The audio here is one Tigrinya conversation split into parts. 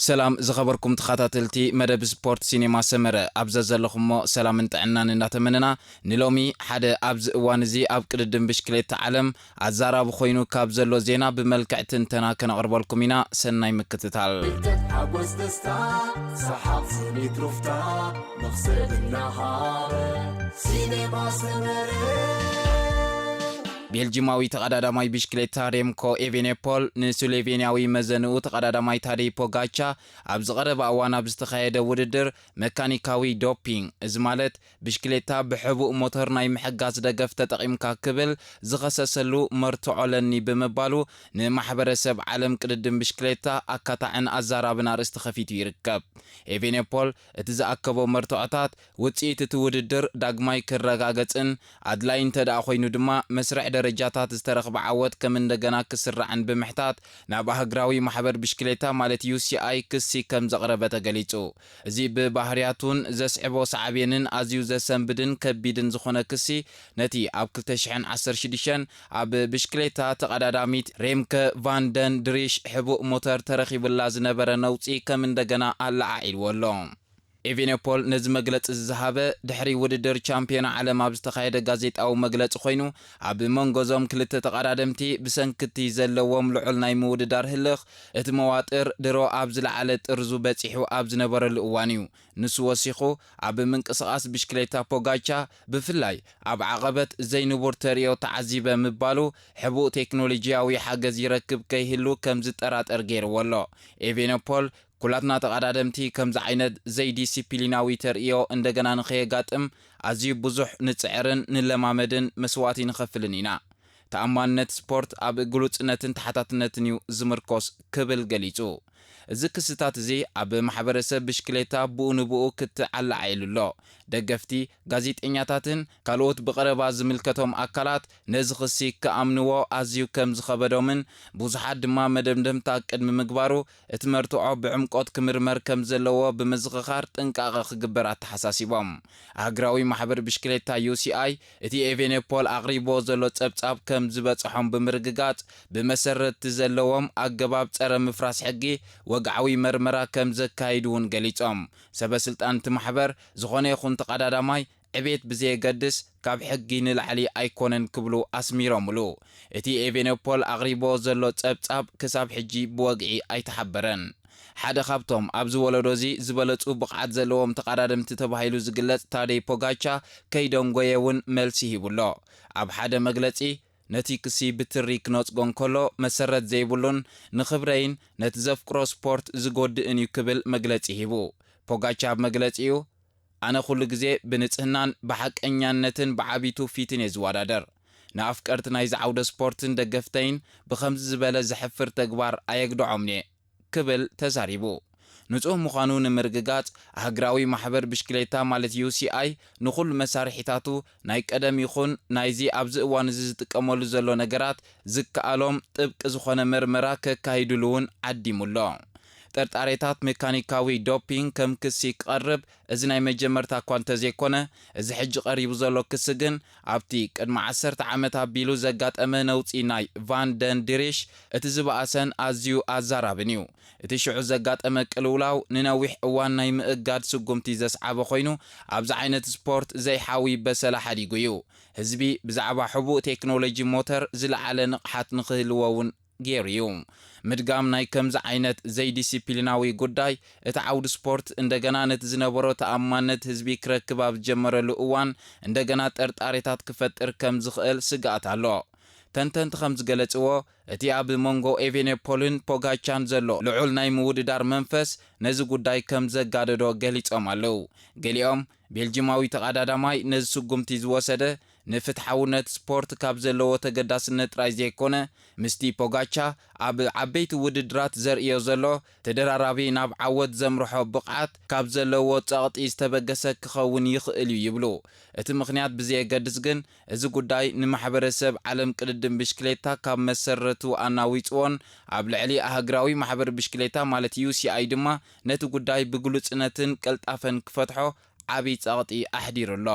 ሰላም ዝኸበርኩም ተኸታተልቲ መደብ ስፖርት ሲኔማ ሰመረ፣ ኣብ ዘዘለኹሞ ሰላምን ጥዕናን እንዳተመነና፣ ንሎሚ ሓደ ኣብዚ እዋን እዚ ኣብ ቅድድም ብሽክሌታ ዓለም ኣዛራቢ ኮይኑ ካብ ዘሎ ዜና ብመልክዕ ትንተና ከነቕርበልኩም ኢና። ሰናይ ምክትታል። ሓጎስ ደስታ፣ ሰሓቕ ስኒት ሩፍታ፣ መኽሰብ እናሃበ፣ ሲኔማ ሰመረ። ቤልጂማዊ ተቐዳዳማይ ብሽክሌታ ሬምኮ ኤቬኔፖል ንስሎቬንያዊ መዘንኡ ተቐዳዳማይ ታደይ ፖጋቻ ኣብ ዝቐረበ እዋን ኣብ ዝተኻየደ ውድድር መካኒካዊ ዶፒንግ፣ እዚ ማለት ብሽክሌታ ብሕቡእ ሞተር ናይ ምሕጋዝ ደገፍ ተጠቒምካ ክብል ዝኸሰሰሉ መርትዖ ኣለኒ ብምባሉ ንማሕበረሰብ ዓለም ቅድድም ብሽክሌታ ኣካታዕን ኣዛራብን ኣርእስቲ ከፊቱ ይርከብ። ኤቬኔፖል እቲ ዝኣከቦ መርትዖታት ውጽኢት እቲ ውድድር ዳግማይ ክረጋገጽን ኣድላይ እንተ ደኣ ኮይኑ ድማ መስርዕ ደረጃታት ዝተረኽበ ዓወት ከም እንደገና ክስራዕን ብምሕታት ናብ ኣህግራዊ ማሕበር ብሽክሌታ ማለት ዩ ሲ ኣይ ክሲ ከም ዘቕረበ ተገሊጹ። እዚ ብባህርያቱን ዘስዕቦ ሳዕቤንን ኣዝዩ ዘሰንብድን ከቢድን ዝኾነ ክሲ ነቲ ኣብ ክልተ ሽሕን ዓሰርተ ሽዱሽተን ኣብ ብሽክሌታ ተቐዳዳሚት ሬምከ ቫንደን ድሪሽ ሕቡእ ሞተር ተረኺቡላ ዝነበረ ነውጺ ከም እንደገና ኣለዓዒልዎ ኣሎ። ኤቬኔፖል ነዚ መግለጺ ዝሃበ ድሕሪ ውድድር ቻምፒዮን ዓለም ኣብ ዝተኻየደ ጋዜጣዊ መግለጺ ኮይኑ፣ ኣብ መንጎ እዞም ክልተ ተቐዳደምቲ ብሰንክቲ ዘለዎም ልዑል ናይ ምውድዳር ህልኽ እቲ መዋጥር ድሮ ኣብ ዝለዓለ ጥርዙ በጺሑ ኣብ ዝነበረሉ እዋን እዩ። ንሱ ወሲኹ፣ ኣብ ምንቅስቓስ ብሽክሌታ ፖጋቻ ብፍላይ ኣብ ዓቐበት ዘይንቡር ተርእዮ ተዓዚበ ምባሉ ሕቡእ ቴክኖሎጂያዊ ሓገዝ ይረክብ ከይህሉ ከም ዝጠራጠር ገይርዎ ኣሎ። ኤቬኖፖል ኩላትና ተቐዳደምቲ ከምዚ ዓይነት ዘይዲሲፕሊናዊ ተርእዮ እንደገና ንኸየጋጥም ኣዝዩ ብዙሕ ንጽዕርን ንለማመድን መስዋእቲ ንኸፍልን ኢና። ተኣማንነት ስፖርት ኣብ ግሉጽነትን ተሓታትነትን እዩ ዝምርኮስ ክብል ገሊጹ። እዚ ክስታት እዚ ኣብ ማሕበረሰብ ብሽክሌታ ብኡ ንብኡ ክትዓላዓይሉ ኣሎ። ደገፍቲ፣ ጋዜጠኛታትን ካልኦት ብቐረባ ዝምልከቶም ኣካላት ነዚ ክሲ ክኣምንዎ ኣዝዩ ከም ዝኸበዶምን ብዙሓት ድማ መደምደምታ ቅድሚ ምግባሩ እቲ መርትዖ ብዕምቆት ክምርመር ከም ዘለዎ ብምዝኽኻር ጥንቃቐ ክግበር ኣተሓሳሲቦም። ኣህግራዊ ማሕበር ብሽክሌታ ዩ ሲ ኣይ እቲ ኤቬኔፖል ኣቕሪብዎ ዘሎ ጸብጻብ ከም ዝበጽሖም ብምርግጋጽ ብመሰረት ዘለዎም ኣገባብ ጸረ ምፍራስ ሕጊ ወግዓዊ መርመራ ከም ዘካይዱ እውን ገሊጾም። ሰበ ስልጣን እቲ ማሕበር ዝኾነ ይኹን ተቐዳዳማይ ዕቤት ብዘየገድስ ካብ ሕጊ ንላዕሊ ኣይኮነን ክብሉ ኣስሚሮምሉ። እቲ ኤቬኖፖል ኣቕሪቦ ዘሎ ጸብጻብ ክሳብ ሕጂ ብወግዒ ኣይተሓበረን። ሓደ ካብቶም ኣብዚ ወለዶ እዚ ዝበለጹ ብቕዓት ዘለዎም ተቐዳደምቲ ተባሂሉ ዝግለጽ ታደይ ፖጋቻ ከይደንጎየ እውን መልሲ ሂቡሎ። ኣብ ሓደ መግለጺ ነቲ ክሲ ብትሪ ክነጽጎ እንከሎ መሰረት ዘይብሉን ንኽብረይን ነቲ ዘፍቅሮ ስፖርት ዝጎድእን እዩ ክብል መግለጺ ሂቡ። ፖጋቻ ኣብ መግለጺኡ ኣነ ኩሉ ግዜ ብንጽህናን ብሓቀኛነትን ብዓቢ ትውፊትን እየ ዝወዳደር። ንኣፍቀርቲ ናይዚ ዓውደ ስፖርትን ደገፍተይን ብኸምዚ ዝበለ ዘሕፍር ተግባር ኣየግድዖምን'የ ክብል ተዛሪቡ። ንጹህ ምዃኑ ንምርግጋጽ ኣህግራዊ ማሕበር ብሽክሌታ ማለት ዩ ሲ ኣይ ንኹሉ መሳርሒታቱ ናይ ቀደም ይኹን ናይዚ ኣብዚ እዋን እዚ ዝጥቀመሉ ዘሎ ነገራት ዝከኣሎም ጥብቂ ዝኾነ መርመራ ከካይዱሉ እውን ዓዲሙ ኣሎ። ጠርጣሬታት ሜካኒካዊ ዶፒንግ ከም ክሲ ክቐርብ እዚ ናይ መጀመርታ እኳ እንተዘይኮነ፣ እዚ ሕጂ ቀሪቡ ዘሎ ክሲ ግን ኣብቲ ቅድሚ ዓሰርተ ዓመት ኣቢሉ ዘጋጠመ ነውጺ ናይ ቫን ደን ድሪሽ እቲ ዝበኣሰን ኣዝዩ ኣዛራብን እዩ። እቲ ሽዑ ዘጋጠመ ቅልውላው ንነዊሕ እዋን ናይ ምእጋድ ስጉምቲ ዘስዓበ ኮይኑ፣ ኣብዚ ዓይነት ስፖርት ዘይሓዊ በሰላ ሓዲጉ እዩ። ህዝቢ ብዛዕባ ሕቡእ ቴክኖሎጂ ሞተር ዝለዓለ ንቕሓት ንኽህልዎ እውን ገይሩ እዩ። ምድጋም ናይ ከምዚ ዓይነት ዘይዲሲፕሊናዊ ጉዳይ እቲ ዓውዲ ስፖርት እንደገና ነቲ ዝነበሮ ተኣማንነት ህዝቢ ክረክብ ኣብ ዝጀመረሉ እዋን እንደገና ጠርጣሬታት ክፈጥር ከም ዝኽእል ስግኣት ኣሎ። ተንተንቲ ከም ዝገለጽዎ፣ እቲ ኣብ መንጎ ኤቬኔፖልን ፖጋቻን ዘሎ ልዑል ናይ ምውድዳር መንፈስ ነዚ ጉዳይ ከም ዘጋደዶ ገሊጾም ኣለዉ። ገሊኦም ቤልጂማዊ ተቐዳዳማይ ነዚ ስጉምቲ ዝወሰደ ንፍትሓውነት ስፖርት ካብ ዘለዎ ተገዳስነት ጥራይ ዘይኮነ፣ ምስቲ ፖጋቻ ኣብ ዓበይቲ ውድድራት ዘርእዮ ዘሎ ተደራራቢ ናብ ዓወት ዘምርሖ ብቕዓት ካብ ዘለዎ ጸቕጢ ዝተበገሰ ክኸውን ይኽእል እዩ ይብሉ። እቲ ምኽንያት ብዘየገድስ ግን፣ እዚ ጉዳይ ንማሕበረሰብ ዓለም ቅድድም ብሽክሌታ ካብ መሰረቱ ኣናዊጽዎን፣ ኣብ ልዕሊ ኣህግራዊ ማሕበር ብሽክሌታ ማለት ዩ ሲ ኣይ ድማ ነቲ ጉዳይ ብግሉጽነትን ቅልጣፈን ክፈትሖ ዓቢ ጸቕጢ ኣሕዲሩ ኣሎ።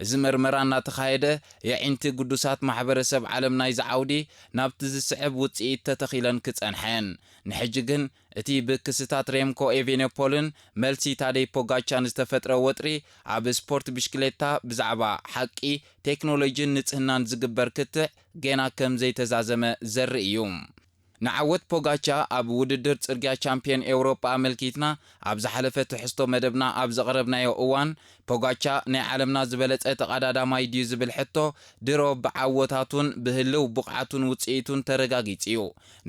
እዚ መርመራ እናተኻየደ፣ የዒንቲ ግዱሳት ማሕበረሰብ ዓለም ናይዚ ዓውዲ ናብቲ ዝስዕብ ውጽኢት ተተኺለን ክጸንሓ እየን። ንሕጂ ግን እቲ ብክስታት ሬምኮ ኤቬኖፖልን መልሲ ታደይ ፖጋቻን ዝተፈጥረ ወጥሪ፣ ኣብ ስፖርት ብሽክሌታ ብዛዕባ ሓቂ፣ ቴክኖሎጂን ንጽህናን ዝግበር ክትዕ ጌና ከም ዘይተዛዘመ ዘርኢ እዩ። ንዓወት ፖጋቻ ኣብ ውድድር ጽርግያ ቻምፕዮን ኤውሮጳ ኣመልኪትና ኣብ ዝሓለፈ ትሕዝቶ መደብና ኣብ ዘቕረብናዮ እዋን፣ ፖጋቻ ናይ ዓለምና ዝበለጸ ተቐዳዳማይ ድዩ ዝብል ሕቶ ድሮ ብዓወታቱን ብህልው ብቕዓቱን ውጽኢቱን ተረጋጊጹ እዩ።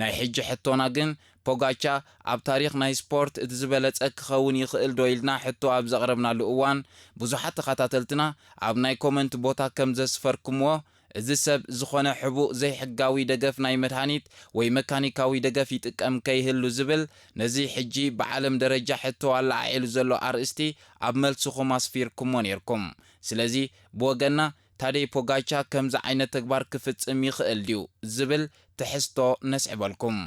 ናይ ሕጂ ሕቶና ግን፣ ፖጋቻ ኣብ ታሪኽ ናይ ስፖርት እቲ ዝበለጸ ክኸውን ይኽእል ዶ ኢልና ሕቶ ኣብ ዘቕረብናሉ እዋን፣ ብዙሓት ተኸታተልትና ኣብ ናይ ኮመንት ቦታ ከም ዘስፈርኩምዎ፣ እዚ ሰብ ዝኾነ ሕቡእ ዘይሕጋዊ ደገፍ ናይ መድሃኒት ወይ መካኒካዊ ደገፍ ይጥቀም ከይህሉ ዝብል፣ ነዚ ሕጂ ብዓለም ደረጃ ሕቶ ኣለዓዒሉ ዘሎ ኣርእስቲ ኣብ መልስኹም ኣስፊርኩሞ ኔርኩም። ስለዚ ብወገንና ታደይ ፖጋቻ ከምዚ ዓይነት ተግባር ክፍጽም ይኽእል ድዩ ዝብል ትሕዝቶ ነስዕበልኩም።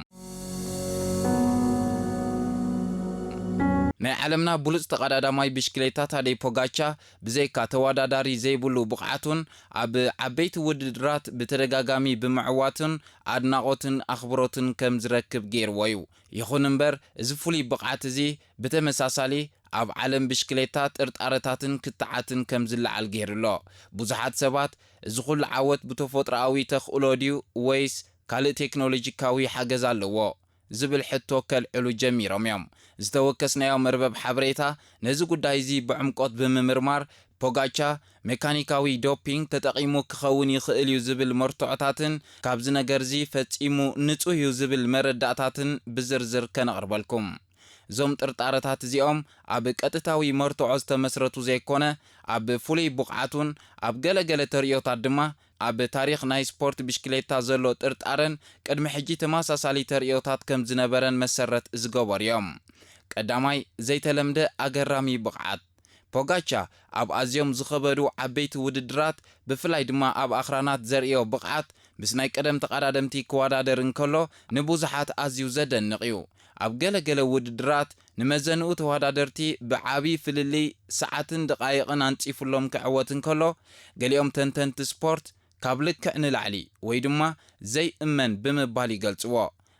ናይ ዓለምና ብሉጽ ተቐዳዳማይ ብሽክሌታ ታደይ ፖጋቻ ብዘይካ ተወዳዳሪ ዘይብሉ ብቕዓቱን ኣብ ዓበይቲ ውድድራት ብተደጋጋሚ ብምዕዋቱን ኣድናቖትን ኣኽብሮትን ከም ዝረክብ ገይርዎ እዩ። ይኹን እምበር፣ እዚ ፍሉይ ብቕዓት እዚ ብተመሳሳሊ ኣብ ዓለም ብሽክሌታ ጥርጣረታትን ክትዓትን ከም ዝለዓል ገይሩ ኣሎ። ብዙሓት ሰባት፣ እዚ ኩሉ ዓወት ብተፈጥሮኣዊ ተኽእሎ ድዩ ወይስ ካልእ ቴክኖሎጂካዊ ሓገዝ ኣለዎ? ዝብል ሕቶ ከልዕሉ ጀሚሮም እዮም። ዝተወከስናዮ መርበብ ሓበሬታ ነዚ ጉዳይ እዚ ብዕምቆት ብምምርማር፣ ፖጋቻ ሜካኒካዊ ዶፒንግ ተጠቒሙ ክኸውን ይኽእል እዩ ዝብል መርትዖታትን ካብዚ ነገር እዚ ፈጺሙ ንጹህ እዩ ዝብል መረዳእታትን ብዝርዝር ከነቕርበልኩም። እዞም ጥርጣረታት እዚኦም ኣብ ቀጥታዊ መርትዖ ዝተመስረቱ ዘይኮነ፣ ኣብ ፍሉይ ብቕዓቱን ኣብ ገለ ገለ ተርእዮታት ድማ ኣብ ታሪኽ ናይ ስፖርት ብሽክሌታ ዘሎ ጥርጣረን ቅድሚ ሕጂ ተመሳሳሊ ተርእዮታት ከም ዝነበረን መሰረት ዝገበሩ እዮም። ቀዳማይ፣ ዘይተለምደ ኣገራሚ ብቕዓት። ፖጋቻ ኣብ ኣዝዮም ዝኸበዱ ዓበይቲ ውድድራት፣ ብፍላይ ድማ ኣብ ኣኽራናት ዘርእዮ ብቕዓት፣ ምስ ናይ ቀደም ተቐዳደምቲ ክወዳደር እንከሎ፣ ንብዙሓት ኣዝዩ ዘደንቕ እዩ። ኣብ ገለ ገለ ውድድራት፣ ንመዘንኡ ተወዳደርቲ ብዓቢ ፍልልይ ሰዓትን ደቓይቕን ኣንጺፉሎም ክዕወት እንከሎ፣ ገሊኦም ተንተንቲ ስፖርት ካብ ልክዕ ንላዕሊ ወይ ድማ ዘይእመን ብምባል ይገልጽዎ።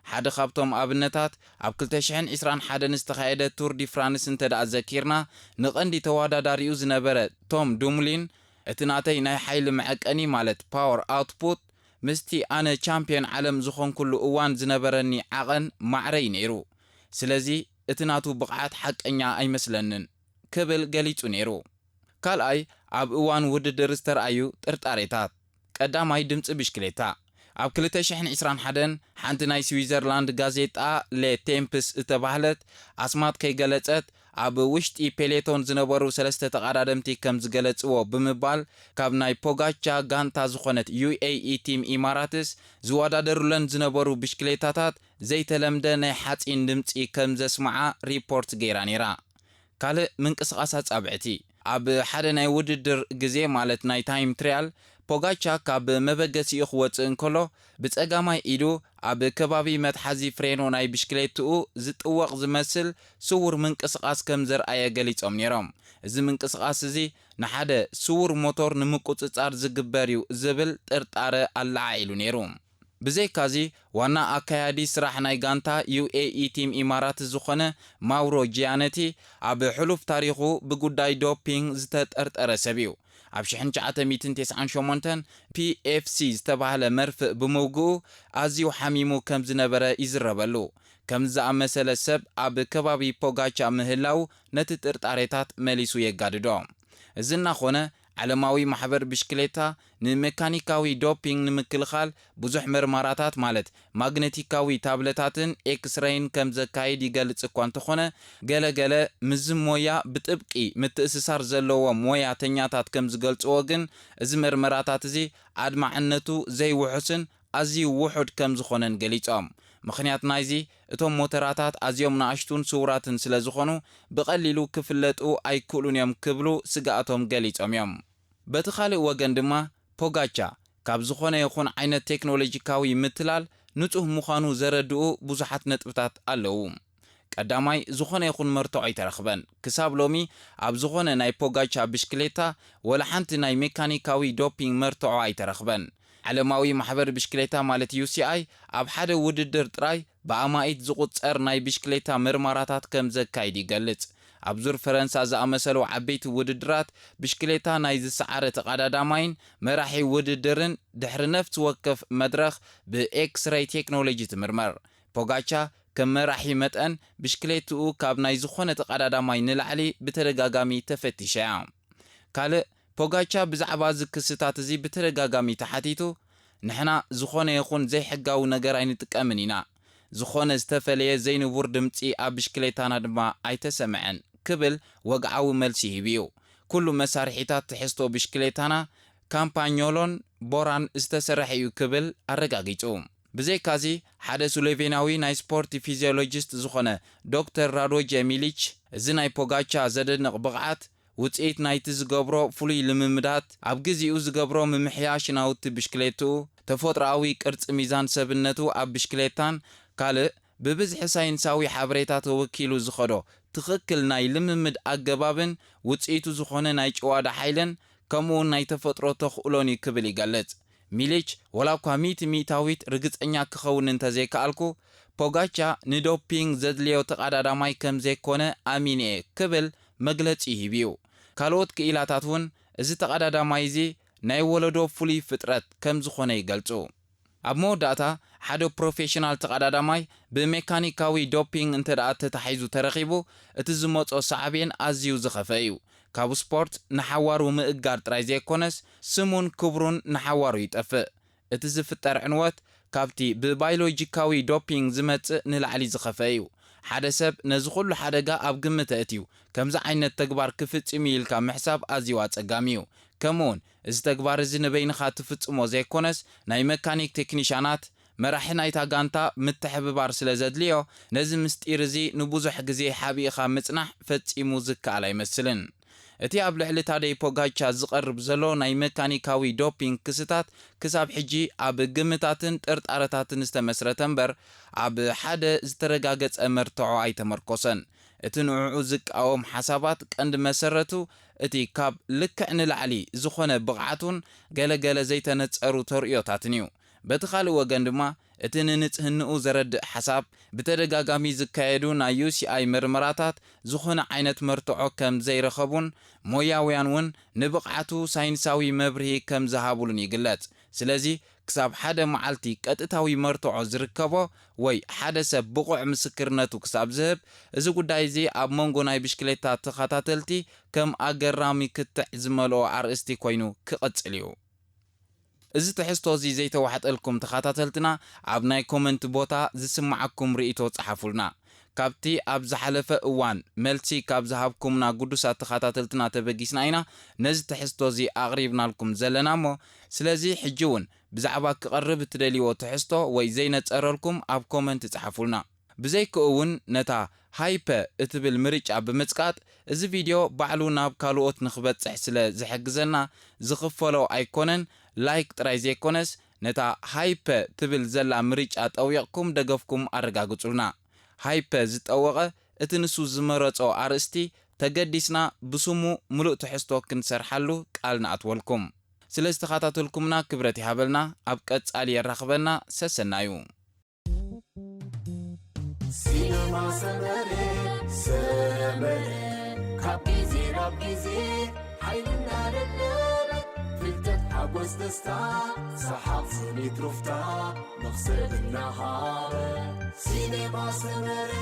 ሓደ ካብቶም ኣብነታት፣ ኣብ ክልተ ሽሕን ዕስራን ሓደን ዝተኻየደ ቱር ዲ ፍራንስ እንተ ደኣ ዘኪርና፣ ንቐንዲ ተወዳዳሪኡ ዝነበረ ቶም ዱሙሊን፣ "እቲ ናተይ ናይ ሓይሊ መዐቀኒ፣ ማለት ፓወር ኣውትፑት፣ ምስቲ ኣነ ቻምፕዮን ዓለም ዝኾንኩሉ እዋን ዝነበረኒ ዓቐን ማዕረ እዩ ነይሩ። ስለዚ እቲ ናቱ ብቕዓት ሓቀኛ ኣይመስለንን" ክብል ገሊጹ ነይሩ። ካልኣይ፣ ኣብ እዋን ውድድር ዝተርኣዩ ጥርጣሬታት። ቀዳማይ፣ ድምጺ ብሽክሌታ። ኣብ ክልተ ሽሕን ዕስራን ሓደን ሓንቲ ናይ ስዊዘርላንድ ጋዜጣ ሌ ቴምፕስ እተባህለት ኣስማት ከይገለጸት፣ ኣብ ውሽጢ ፔሌቶን ዝነበሩ ሰለስተ ተቐዳደምቲ ከም ዝገለጽዎ ብምባል፣ ካብ ናይ ፖጋቻ ጋንታ ዝኾነት ዩ ኤ ኢ ቲም ኢማራትስ ዝወዳደሩለን ዝነበሩ ብሽክሌታታት ዘይተለምደ ናይ ሓጺን ድምጺ ከም ዘስምዓ ሪፖርት ገይራ ነይራ። ካልእ፣ ምንቅስቓስ ኣጻብዕቲ። ኣብ ሓደ ናይ ውድድር ግዜ፣ ማለት ናይ ታይም ትሪያል፣ ፖጋቻ ካብ መበገሲኡ ክወጽእ እንከሎ፣ ብጸጋማይ ኢዱ ኣብ ከባቢ መትሓዚ ፍሬኖ ናይ ብሽክሌትኡ ዝጥወቕ ዝመስል ስዉር ምንቅስቓስ ከም ዘርኣየ ገሊጾም ነይሮም። እዚ ምንቅስቓስ እዚ ንሓደ ስዉር ሞቶር ንምቁጽጻር ዝግበር እዩ ዝብል ጥርጣረ ኣለዓዒሉ ነይሩ። ብዘይካዚ፣ ዋና ኣካያዲ ስራሕ ናይ ጋንታ ዩ ኤ ኢ ቲም ኢማራት ዝኾነ ማውሮ ጂያነቲ፣ ኣብ ሕሉፍ ታሪኹ ብጉዳይ ዶፒንግ ዝተጠርጠረ ሰብ እዩ። ኣብ ሽሕን ትሽዓተ ሚእትን ተስዓን ሸሞንተን ፒ ኤፍ ሲ ዝተባህለ መርፍእ ብምውግኡ ኣዝዩ ሓሚሙ ከም ዝነበረ ይዝረበሉ። ከምዚ ዝኣመሰለ ሰብ ኣብ ከባቢ ፖጋቻ ምህላው ነቲ ጥርጣሬታት መሊሱ የጋድዶ። እዚ እናኾነ፣ ዓለማዊ ማሕበር ብሽክሌታ ንሜካኒካዊ ዶፒንግ ንምክልኻል ብዙሕ መርመራታት፣ ማለት ማግነቲካዊ ታብለታትን ኤክስሬይን ከም ዘካይድ ይገልጽ እኳ እንተኾነ፣ ገለ ገለ ምስዚ ሞያ ብጥብቂ ምትእስሳር ዘለዎም ሞያተኛታት ከም ዝገልጽዎ ግን፣ እዚ መርመራታት እዚ ኣድማዕነቱ ዘይውሑስን ኣዝዩ ውሑድ ከም ዝኾነን ገሊጾም። ምኽንያት ናይዚ፣ እቶም ሞተራታት ኣዝዮም ንኣሽቱን ስውራትን ስለ ዝኾኑ፣ ብቐሊሉ ክፍለጡ ኣይክእሉን እዮም ክብሉ ስግኣቶም ገሊጾም እዮም። በቲ ካልእ ወገን ድማ፣ ፖጋቻ ካብ ዝኾነ ይኹን ዓይነት ቴክኖሎጂካዊ ምትላል ንጹህ ምዃኑ ዘረድኡ ብዙሓት ነጥብታት ኣለዉ። ቀዳማይ ዝኾነ ይኹን መርትዖ ኣይተረኽበን። ክሳብ ሎሚ ኣብ ዝኾነ ናይ ፖጋቻ ብሽክሌታ ወላ ሓንቲ ናይ ሜካኒካዊ ዶፒንግ መርትዖ ኣይተረኽበን። ዓለማዊ ማሕበር ብሽክሌታ ማለት ዩ ሲ ኣይ ኣብ ሓደ ውድድር ጥራይ ብኣማኢት ዝቑጸር ናይ ብሽክሌታ ምርመራታት ከም ዘካይድ ይገልጽ። ኣብ ዙር ፈረንሳ ዝኣመሰሉ ዓበይቲ ውድድራት ብሽክሌታ ናይ ዝሰዓረ ተቐዳዳማይን መራሒ ውድድርን ድሕሪ ነፍሲ ወከፍ መድረኽ ብኤክስሬይ ቴክኖሎጂ ትምርመር። ፖጋቻ ከም መራሒ መጠን ብሽክሌትኡ ካብ ናይ ዝኾነ ተቐዳዳማይ ንላዕሊ ብተደጋጋሚ ተፈቲሻ እያ። ካልእ ፖጋቻ ብዛዕባ እዚ ክስታት እዚ ብተደጋጋሚ ተሓቲቱ፣ "ንሕና ዝኾነ ይኹን ዘይሕጋዊ ነገር ኣይንጥቀምን ኢና። ዝኾነ ዝተፈለየ ዘይንቡር ድምጺ ኣብ ብሽክሌታና ድማ ኣይተሰምዐን" ክብል ወግዓዊ መልሲ ሂቡ እዩ። "ኩሉ መሳርሒታት ትሕዝቶ ብሽክሌታና ካምፓኞሎን ቦራን ዝተሰርሐ እዩ" ክብል ኣረጋጊጹ። ብዘይካዚ ሓደ ስሎቬንያዊ ናይ ስፖርት ፊዚዮሎጂስት ዝኾነ ዶክተር ራዶጀ ሚሊች፣ እዚ ናይ ፖጋቻ ዘደንቕ ብቕዓት ውጽኢት ናይቲ ዝገብሮ ፍሉይ ልምምዳት፣ ኣብ ግዜኡ ዝገብሮ ምምሕያሽ ናውቲ ብሽክሌትኡ፣ ተፈጥሮኣዊ ቅርጺ ሚዛን ሰብነቱ ኣብ ብሽክሌታን ካልእ ብብዝሒ ሳይንሳዊ ሓበሬታ ተወኪሉ ዝኸዶ ትኽክል ናይ ልምምድ ኣገባብን ውጽኢቱ ዝኾነ ናይ ጭዋዳ ሓይልን ከምኡውን ናይ ተፈጥሮ ተኽእሎን እዩ ክብል ይገልጽ። ሚሊች፣ "ወላ እኳ ሚእቲ ሚእታዊት ርግጸኛ ክኸውን እንተዘይከኣልኩ፣ ፖጋቻ ንዶፒንግ ዘድልዮ ተቐዳዳማይ ከም ዘይኮነ ኣሚነ እየ" ክብል መግለጺ ሂቡ እዩ። ካልኦት ክኢላታት እውን እዚ ተቐዳዳማይ እዚ ናይ ወለዶ ፍሉይ ፍጥረት ከም ዝኾነ ይገልጹ። ኣብ መወዳእታ፣ ሓደ ፕሮፌሽናል ተቐዳዳማይ ብሜካኒካዊ ዶፒንግ እንተ ደኣ ተታሒዙ ተረኺቡ፣ እቲ ዝመጾ ሳዕቤን ኣዝዩ ዝኸፍአ እዩ። ካብ ስፖርት ንሓዋሩ ምእጋድ ጥራይ ዘይኮነስ፣ ስሙን ክብሩን ንሓዋሩ ይጠፍእ። እቲ ዝፍጠር ዕንወት ካብቲ ብባዮሎጂካዊ ዶፒንግ ዝመጽእ ንላዕሊ ዝኸፍአ እዩ። ሓደ ሰብ ነዚ ኩሉ ሓደጋ ኣብ ግምት ኣእትዩ ከምዚ ዓይነት ተግባር ክፍጽም እዩ ኢልካ ምሕሳብ ኣዝዩ ኣጸጋሚ እዩ። ከምኡውን እዚ ተግባር እዚ ንበይንኻ ትፍጽሞ ዘይኮነስ፣ ናይ መካኒክ ቴክኒሻናት፣ መራሒ ናይታ ጋንታ ምትሕብባር ስለ ዘድልዮ፣ ነዚ ምስጢር እዚ ንብዙሕ ግዜ ሓቢእኻ ምጽናሕ ፈጺሙ ዝከኣል ኣይመስልን። እቲ ኣብ ልዕሊ ታደይ ፖጋቻ ዝቐርብ ዘሎ ናይ መካኒካዊ ዶፒንግ ክስታት ክሳብ ሕጂ ኣብ ግምታትን ጥርጣረታትን ዝተመስረተ እምበር፣ ኣብ ሓደ ዝተረጋገጸ መርትዖ ኣይተመርኮሰን። እቲ ንዕኡ ዝቃወም ሓሳባት ቀንዲ መሰረቱ እቲ ካብ ልክዕ ንላዕሊ ዝኾነ ብቕዓቱን ገለገለ ዘይተነጸሩ ተርእዮታትን እዩ። በቲ ካልእ ወገን ድማ፣ እቲ ንንጽህንኡ ዘረድእ ሓሳብ፣ ብተደጋጋሚ ዝካየዱ ናይ ዩ ሲ ኣይ ምርመራታት ዝኾነ ዓይነት መርትዖ ከም ዘይረኸቡን፣ ሞያውያን እውን ንብቕዓቱ ሳይንሳዊ መብርሂ ከም ዝሃቡሉን ይግለጽ። ስለዚ፣ ክሳብ ሓደ መዓልቲ ቀጥታዊ መርትዖ ዝርከቦ ወይ ሓደ ሰብ ብቑዕ ምስክርነቱ ክሳብ ዝህብ፣ እዚ ጉዳይ እዚ ኣብ መንጎ ናይ ብሽክሌታ ተኸታተልቲ ከም ኣገራሚ ክትዕ ዝመልኦ ኣርእስቲ ኮይኑ ክቕጽል እዩ። እዚ ትሕዝቶ እዚ ዘይተዋሕጠልኩም ተኸታተልትና፣ ኣብ ናይ ኮመንት ቦታ ዝስምዓኩም ርእይቶ ጸሓፉልና። ካብቲ ኣብ ዝሓለፈ እዋን መልሲ ካብ ዝሃብኩምና ግዱሳት ተኸታተልትና ተበጊስና ኢና ነዚ ትሕዝቶ እዚ ኣቕሪብናልኩም ዘለና እሞ፣ ስለዚ ሕጂ እውን ብዛዕባ ክቐርብ እትደልይዎ ትሕዝቶ ወይ ዘይነጸረልኩም ኣብ ኮመንት ጸሓፉልና። ብዘይክኡ እውን ነታ ሃይፐ እትብል ምርጫ ብምጽቃጥ፣ እዚ ቪድዮ ባዕሉ ናብ ካልኦት ንኽበጽሕ ስለ ዝሕግዘና ዝኽፈሎ ኣይኮነን። ላይክ ጥራይ ዘይኮነስ፣ ነታ ሃይፐ ትብል ዘላ ምርጫ ጠዊቕኩም ደገፍኩም ኣረጋግጹልና። ሃይፐ ዝጠወቐ እቲ ንሱ ዝመረጾ ኣርእስቲ ተገዲስና ብስሙ ምሉእ ትሕዝቶ ክንሰርሓሉ ቃል ንኣትወልኩም። ስለ ዝተኸታተልኩምና ክብረት ይሃበልና። ኣብ ቀጻሊ የራኽበና። ሰሰናዩ። ሲነማ ሰመረ፣ ሰመረ፣ ካብ ግዜ ናብ ግዜ ሓይልና ለለበ፣ ፍልጠት፣ ሓጎስ፣ ደስታ፣ ሰሓቕ፣ ስኒት፣ ሩፍታ፣ መኽሰብ እናሃበ። ሲነማ ሰመረ፣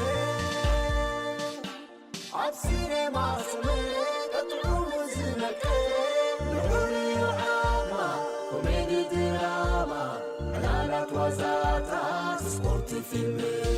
ኣብ ሲነማ ሰመረ፣ ጥዑሙ ዝመቀ፣ ልዑል እዩ ዓቕማ፣ ኮሜዲ፣ ድራማ፣ ዕላላት፣ ዋዛታት፣ ስፖርት፣ ፊልም፣